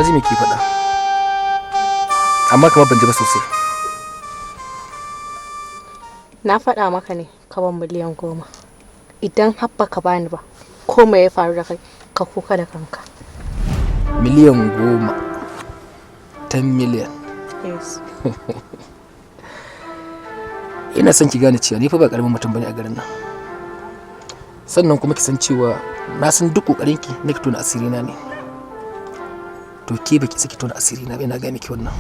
Na ji me ke faɗa. Amma kamar ban ji ba sosai. Na faɗa maka ne ka ban 10,000,000. Idan har baka bani ba, ko me ya faru da kai, ka kuka da kanka. 10,000,000. 10 million. Yes. Ina son ki gane cewa ni fa ba karamin mutum bane a garin nan. Sannan kuma ki san cewa na san duk kokarin ki na ki tona asiri na ne. To ke baki saki tona asiri na ba, ina ga miki wannan.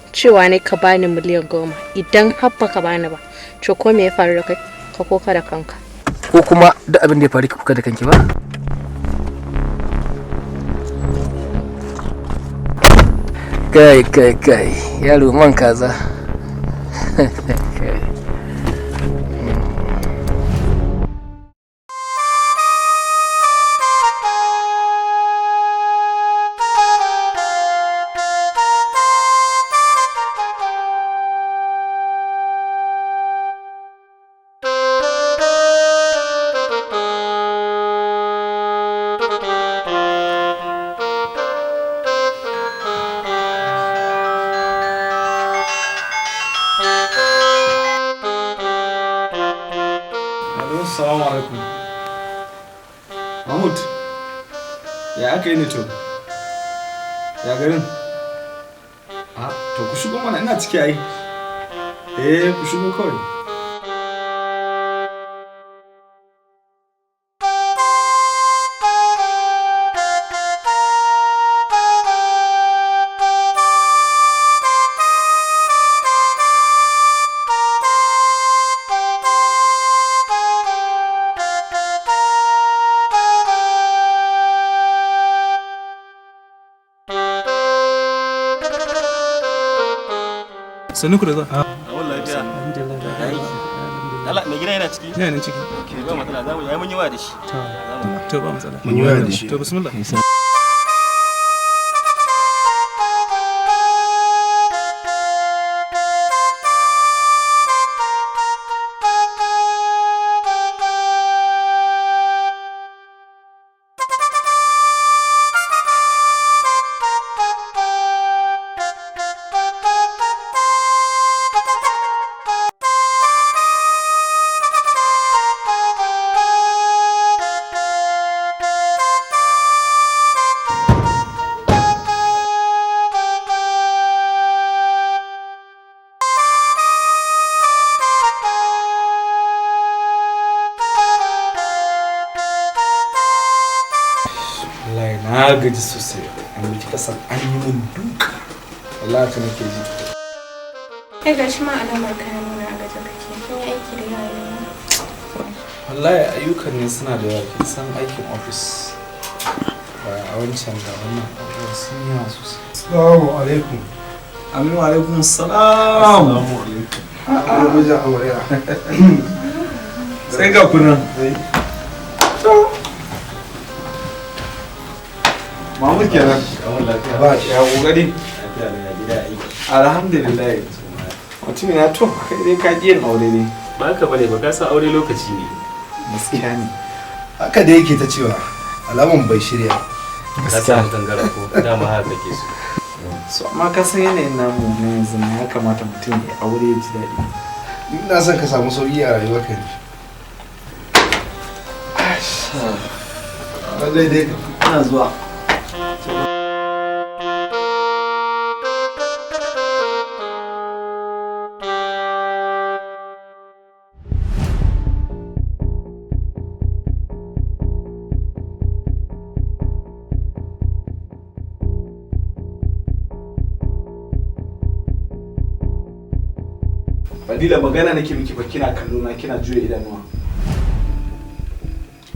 Cewa ne ka bani 10,000,000, idan har baka bani ba, to ko me ya faru da kai, ka koka da kanka. Ko kuma duk abin da ya faru ki kuka da kanki ba? Kai kai kai, yaro man kaza. Assalamu alaikum. Mahmud, ya aka yi ne to? Ya garin? A, to ku shigo mana, ina ciki ai. Eh, ku shigo kawai. Sannu ku da zuwa. Awon lafiya. Alhamdulillah. Allah, mai gida yana ciki? Yana nan ciki. Ke ba matsala, za mu yi, mun yi waya da shi. To ba matsala. Mun yi waya da shi. To bismillah. Wallahi na gaji sosai. An bi kika san an yi min duka. Wallahi haka nake ji. Ai gashi ma alamar kayan nuna a gaje kake. Kun yi aiki da yawa yau. Wallahi ayyukan ne suna da yawa, kin san aikin office. Ba a wancan da wannan abubuwan sun yi yawa sosai. Assalamu alaikum. Aminu alaikum salam. Assalamu alaikum. A'a, mijin amarya. Sai ga kunan. To. Mahmud kenan. Awon lafiya. Ba ya kokari. Lafiya ne, ya gida aiki. Alhamdulillah. Mutum ya to kai dai ka ƙi yin aure ne. Ba haka bane ba, ka san aure lokaci ne. Gaskiya ne. Haka da yake ta cewa alamun bai shirya. Ka samu gangara ko dama haka kake so. So amma ka san yanayin namu na yanzu na ya kamata mutum ya aure ya ji daɗi. Ina son ka samu sauƙi a rayuwarka ne. Lallai dai. Ina zuwa. Fadila, magana nake miki fa, kina kallo na kina juya idanuwa.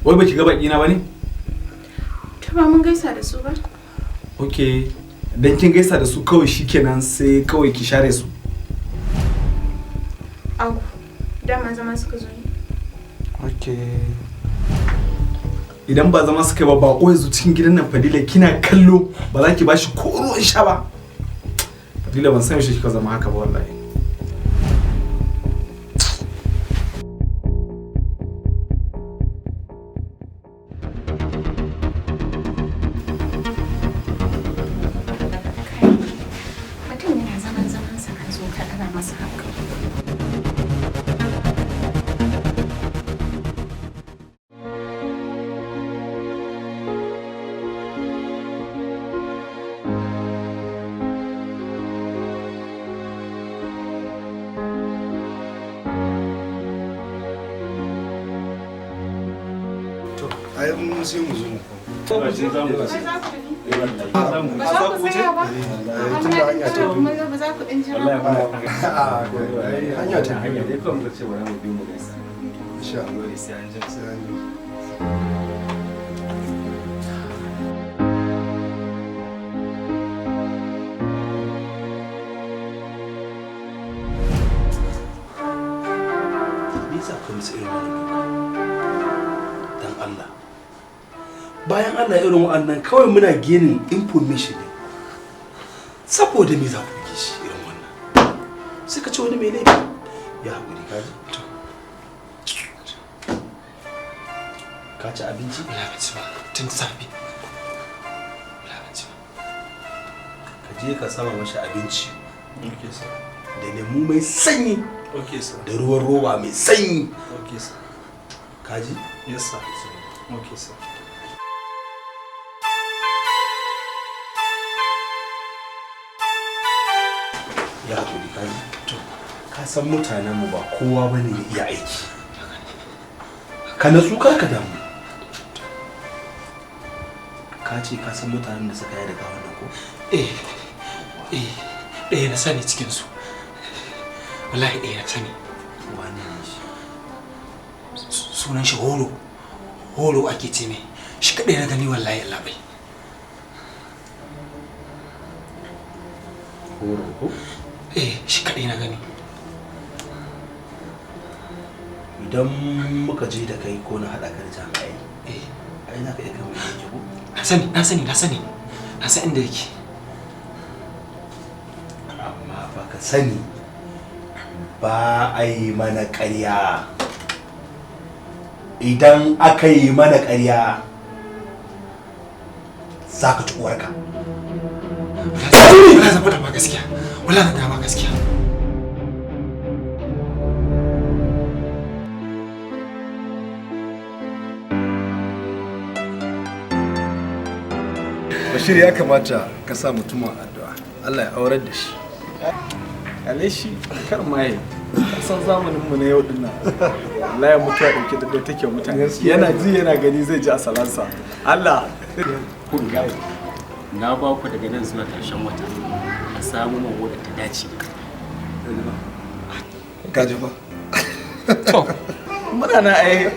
Wai baki ga baki na bane? To ba mun gaisa da su ba. Okay. Dan kin gaisa da su kawai shikenan sai kawai ki share su. Au, dama zama suka zo ne. Okay. Idan ba zama suka yi ba, bako yanzu cikin gidan nan Fadila kina kallo ba za ki bashi ko ruwan sha ba. Fadila ban san yaushe kika zama haka ba wallahi. Ai mun sai mu zo mu. Ba shi za mu ci. Ba za ku tsaya ba? Amma ba za ku ɗan jira ba? Hanya ta hanya dai kawai muka ce bara mu biyo mu gaisa. Insha Allah. Sai an jima. Sai an jima. Me yasa ka musu irin wannan duka? Dan Allah. Bayan Allah irin wa'annan kawai muna gaining information ne. Saboda me za ku buge shi irin wannan? Sai ka ce wani mai laifi. Ya haƙuri ka ji? Ka ci abinci? Wala ban ci ba tun safe. Wala ban ci ba. Ka je ka sama mashi abinci. Okay sir. Da lemu mai sanyi. Okay sir. Da ruwan roba mai sanyi. Okay sir. Ka ji? Yes sir. Okay sir. Ya haƙuri ka ji? To, ka san mutanenmu ba kowa bane ya iya aiki. Ka natsu kar ka damu. Ka ce ka san mutanen da suka yi daga wannan ko? Eh, eh, ɗaya na sani cikinsu. Wallahi ɗaya na sani. Wane ne shi? Sunan shi Horo. Horo ake ce mai. Shi kaɗai na gani wallahi Allah bai. Horo ko? Eh, shi kaɗai na gani. Idan muka je da kai ko na haɗa ka da jami'ai. Eh. Ai za ka iya kai mu inda yake ko? Na sani, na sani, na sani. Na san inda yake. Amma fa ka sani ba a yi mana ƙarya. Idan aka yi mana ƙarya za ka ci uwarka. Wala zan faɗa ma gaskiya. Wala zan gaya ma gaskiya. Bashir ya kamata ka sa mutumin addu'a. Allah ya aurar da shi. Ale shi kar maye. Ka san zamanin mu na yau din nan. Wallahi mutuwa dauke da dai take mutane. Yana ji yana gani zai ji a salansa. Allah. Kun ga na ba ku daga nan zuwa ƙarshen wata a samu man wadda ta dace da Ka ji fa? To, muna na ai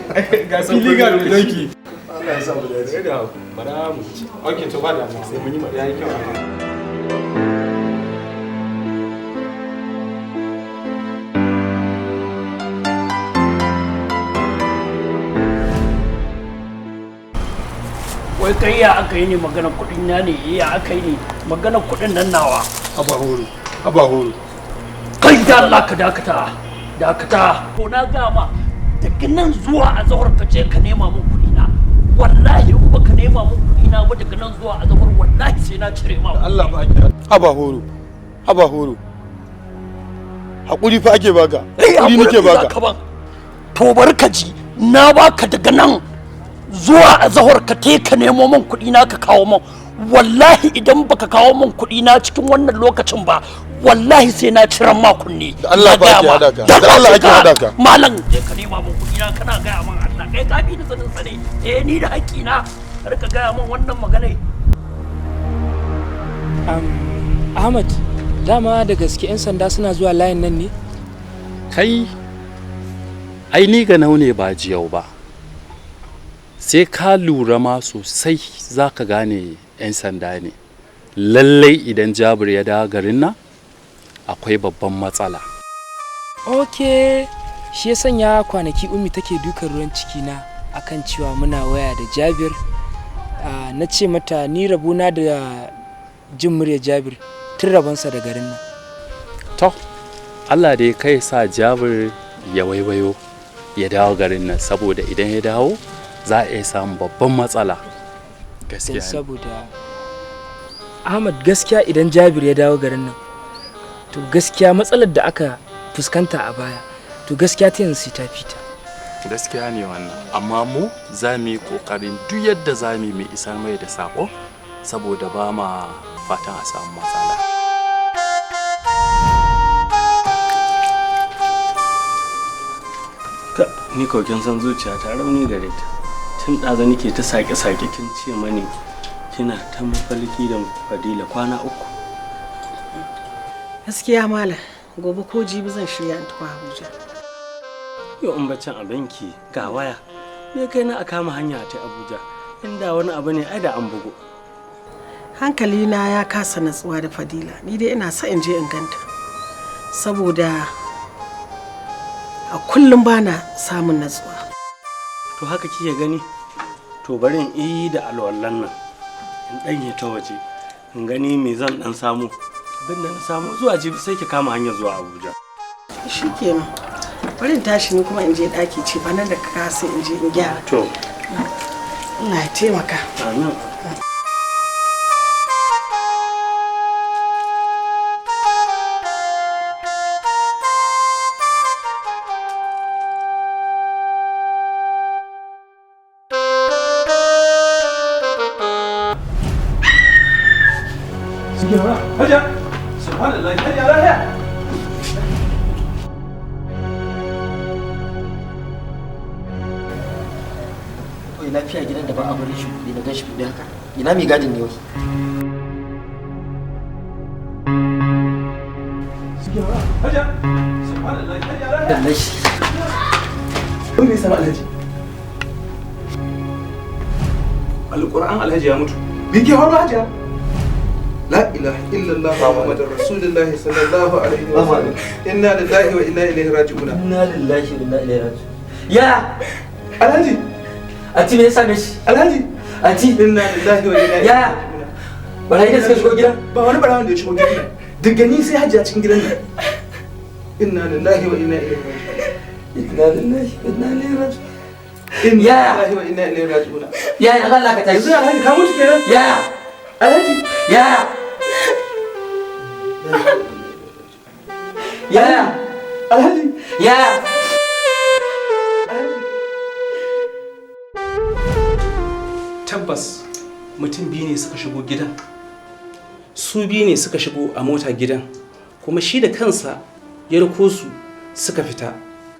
ga fili ga doki. Allah ya sa mu dace. Bara mu ci. Okay, to ba damuwa. Sai mun yi magana. Yayi kyau. Wai kai ya aka yi ne magana kuɗin na ne ya aka yi ne magana kuɗin nan nawa. Haba horo, haba horo. Kai da Allah ka dakata, dakata. Ko na gama daga nan zuwa a zahar ka je ka nema mun kuɗi na. Wallahi in baka nema mun kuɗi na ba daga nan zuwa a zahar wallahi sai na cire ma. Allah ba ake. Haba horo, haba horo. Hakuri fa ake baka. Hakuri nake baka. To bari ka ji na baka daga nan zuwa a zahar ka te ka nemo min kuɗi na ka kawo min. Wallahi idan baka kawo min kuɗi na cikin wannan lokacin ba wallahi sai na ciran ma kunne. Da Allah ba ake hada ka. Da Allah ake hada ka. Malam je ka nema min kuɗi na kana gaya min Allah kai ka bi ni sanin sane eh ni da haƙƙi na kar ka gaya min wannan magana. Ahmad, dama da gaske 'yan sanda suna zuwa layin nan ne? Kai, ai ni ga ne ba jiyau ba. Sai ka lura ma sosai za ka gane 'yan sanda ne. Lallai idan Jabir ya dawo garin nan akwai babban matsala. Ok, shi ya sanya kwanaki Ummi take dukan ruwan ciki na akan cewa muna waya da Jabir. Na ce mata ni rabona da jin murya Jabir tun rabonsa da garin nan. To, Allah dai kai sa Jabir ya waiwayo ya dawo garin nan saboda idan ya dawo za a iya samun babban matsala. Gaskiya ne. Saboda Ahmad gaskiya idan Jabir ya dawo garin nan to gaskiya matsalar da aka fuskanta a baya to gaskiya ta yanzu ta fita. Gaskiya ne wannan, amma mu za mu yi ƙoƙarin duk yadda za mu yi isar mai da saƙo saboda ba ma fatan a samu matsala. Ka ni kokin san zuciya ta rauni gare ta. Tun ɗaza nake ta sake-sake, kin ce mani kina ta mafalki da Fadila kwana 3. Gaskiya malam, gobe ko jibi zan shirya in tafi Abuja. Yau in baccin a banki ga waya. Me kai na a kama hanya ta Abuja? Inda wani abu ne ai da an bugo. Hankali na ya kasa natsuwa da Fadila. Ni dai ina so in je in ganta. Saboda a kullum bana samun natsuwa. To haka kike gani? To bari in yi da alwallan nan. In ɗanye ta waje. In gani me zan ɗan samu. Abin da na samu zuwa jibi sai ki kama hanyar zuwa Abuja. Shikenan. Bari in tashi ni kuma in je ɗaki ce ba nan da ka sai in je in gyara. To. Allah ya taimaka. Amin. Hajiya! Subhanallah, Hajiya lafiya! Wai lafiya gidan da ba a barin shi buɗe na gan shi buɗe haka. Ina mai gadin ne wai? Hajiya! Subhanallah, Hajiya lafiya! Lallai. Wai me yasa Alhaji? Alƙur'an Alhaji ya mutu. Me ke faruwa Hajiya? La ilaha illallah Muhammadur Rasulullah sallallahu alaihi wa sallam. Inna lillahi wa inna ilaihi raji'un. Inna lillahi wa inna ilaihi raji'un. Ya! Alhaji! Anti me ya same shi? Alhaji! Anti! Inna lillahi wa inna ilaihi Ya! Barayi da suka shigo gidan? Ba wani barawan da ya shigo gidan nan. Daga ni sai Hajiya cikin gidan nan. Inna lillahi wa inna ilaihi raji'un. Inna lillahi wa inna ilaihi raji'un. Inna lillahi wa inna ilaihi raji'un. Ya ya Allah ka tashi. Yanzu Alhaji ka mutu kenan? Ya! Alhaji! Ya! Ya! Alhaji! Ya! Tabbas mutum biyu ne suka shigo gidan. Su biyu ne suka shigo a mota gidan, kuma shi da kansa ya rako su suka fita.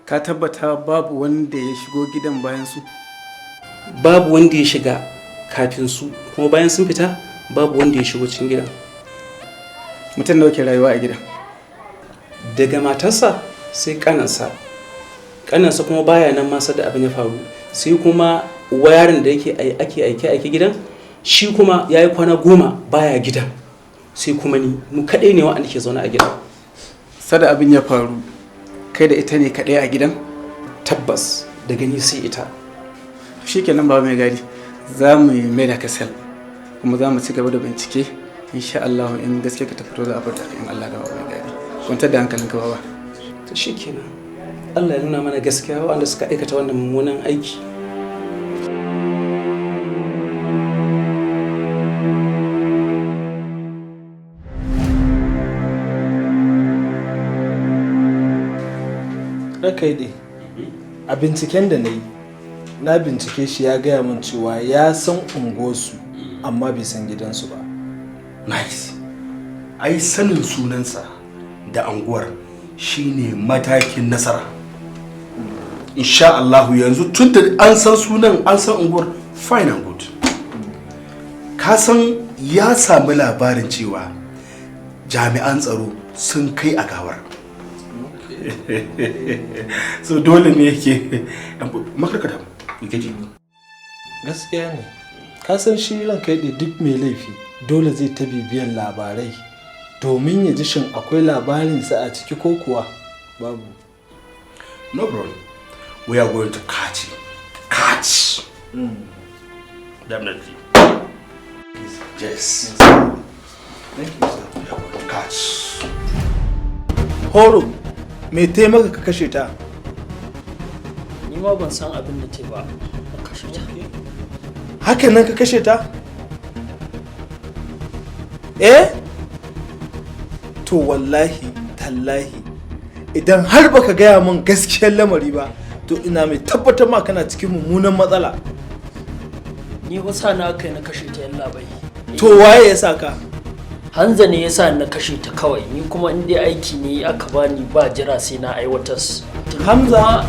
Ka tabbata babu wanda ya shigo gidan bayan su? Babu wanda ya shiga kafin su, kuma bayan sun fita babu wanda ya shigo cikin gidan. Mutum nawa ke rayuwa a gidan? Daga matarsa sai kanansa. Kanansa kuma baya nan ma da abin ya faru. Sai kuma wayarin da yake ake aike aike gidan, shi kuma ya yi kwana 10 baya gidan. Sai kuma ni, mu kaɗai ne wa'anda ke zaune a gidan. Sada abin ya faru, kai da ita ne kaɗai a gidan? Tabbas, daga ni sai ita. Shikenan baba mai gadi, za mu yi mai da kasal, kuma za mu ci gaba da bincike. Insha Allah in gaske ka ta fito za a furta in Allah da baba mai gadi. Kwantar da hankalinka baba. To shikenan. Allah ya nuna mana gaskiya waɗanda suka aikata wannan mummunan aiki. Ranka dai, a binciken da na yi, na bincike shi ya gaya min cewa ya san unguwarsu amma bai san gidansu ba. Nice. Ai sanin sunansa da anguwar shine matakin nasara. Insha Allahu yanzu tun da an san sunan an san unguwar, fine and good. Ka san ya sami labarin cewa jami'an tsaro sun kai a gawar. So dole ne yake makarkata ji. Gaskiya ne. Ka san shi ranka yadda duk mai laifi dole zai ta bibiyan labarai domin ya ji shin akwai labarinsa a ciki ko kuwa babu. No problem. We are going to catch him. Catch! Definitely. Yes. Thank you, sir. We are going to catch. Horo, me taimaka ka kashe ta? Ni ma ban san abin da ta ba, na kashe ta. Hakan nan ka kashe ta? Eh? To wallahi, tallahi, idan har baka gaya min gaskiyar lamari ba, to ina mai tabbatar ma kana cikin mummunan matsala. Ni wasa na kai na kashe ta yalla bai. To waye ya saka? Hanza ne ya sa na kashe ta kawai, ni kuma in dai aiki ne aka bani ba jira sai na aiwatar. Hamza?